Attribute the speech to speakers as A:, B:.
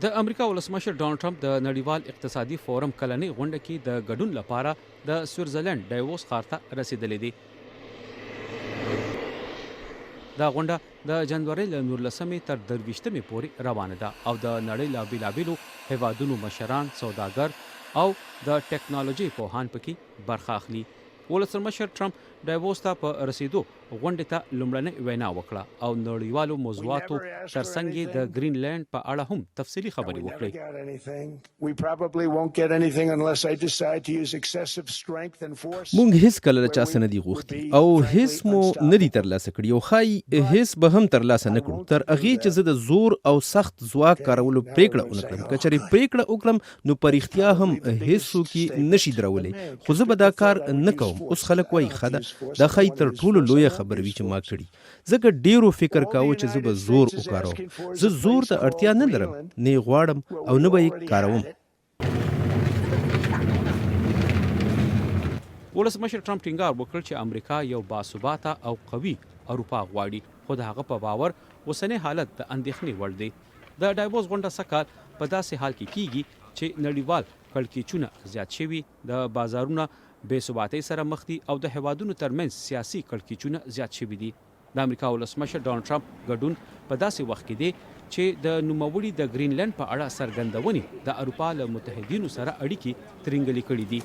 A: د امریکا ولسمشر ډونالډ ټرمپ د نړیوال اقتصادي فورم کلنۍ غونډه کې د ګډون لپاره د سویټزرلنډ ډایووس ښار ته رسېدلی دی. دا غونډه د جنورۍ له نولسمې تر درویشتمې پورې روانه ده او د نړۍ له بېلابېلو هېوادونو مشران، سوداګر او د ټکنالوژۍ پوهان پکې برخه اخلي. ولسمشر ټرمپ ډایووس ته په رسېدو غونډې ته لومړنۍ وینا وکړه او نړیوالو موضوعاتو تر څنګ یې د ګرین لینډ په اړه هم تفصیلي خبرې وکړې.
B: موږ هېڅکله له چا څه نه دي غوښتي او هېڅ مو نه دي ترلاسه کړي او ښايي هېڅ به هم ترلاسه نه کړو، تر هغې چې زه د زور او سخت ځواک کارولو پرېکړه ونه کړم. که چېرې پرېکړه وکړم نو په رښتیا هم هېڅوک یې نه شي درولی، خو زه به دا کار نه کوم. اوس خلک وايي، ښه ده، دا ښايي تر ټولو لویه خبره وي چې ما کړي، ځکه ډېرو فکر کاوه چې زه به زور وکاروم. زه زور ته اړتیا نه لرم، نه یې غواړم او نه به یې کاروم.
A: ولسمشر ټرمپ ټینګار وکړ چې امریکا یو باثباته او قوي اروپا غواړي، خو د هغه په باور اوسنی حالت د اندېښنې وړ دی. د ډایووس غونډه سږ کال په داسې حال کې کېږي چې نړیوال کړکېچونه زیات شوي، د بازارونه بې ثباتۍ سره مخ دي او د هېوادونو ترمنځ سیاسي کړکېچونه زیات شوي دي. د امریکا ولسمشر ډونالډ ټرمپ ګډون په داسې وخت کې دی چې د نوموړي د ګرینلنډ په اړه څرګندونې د اروپا له متحدینو سره اړیکې ترینګلې کړې دي.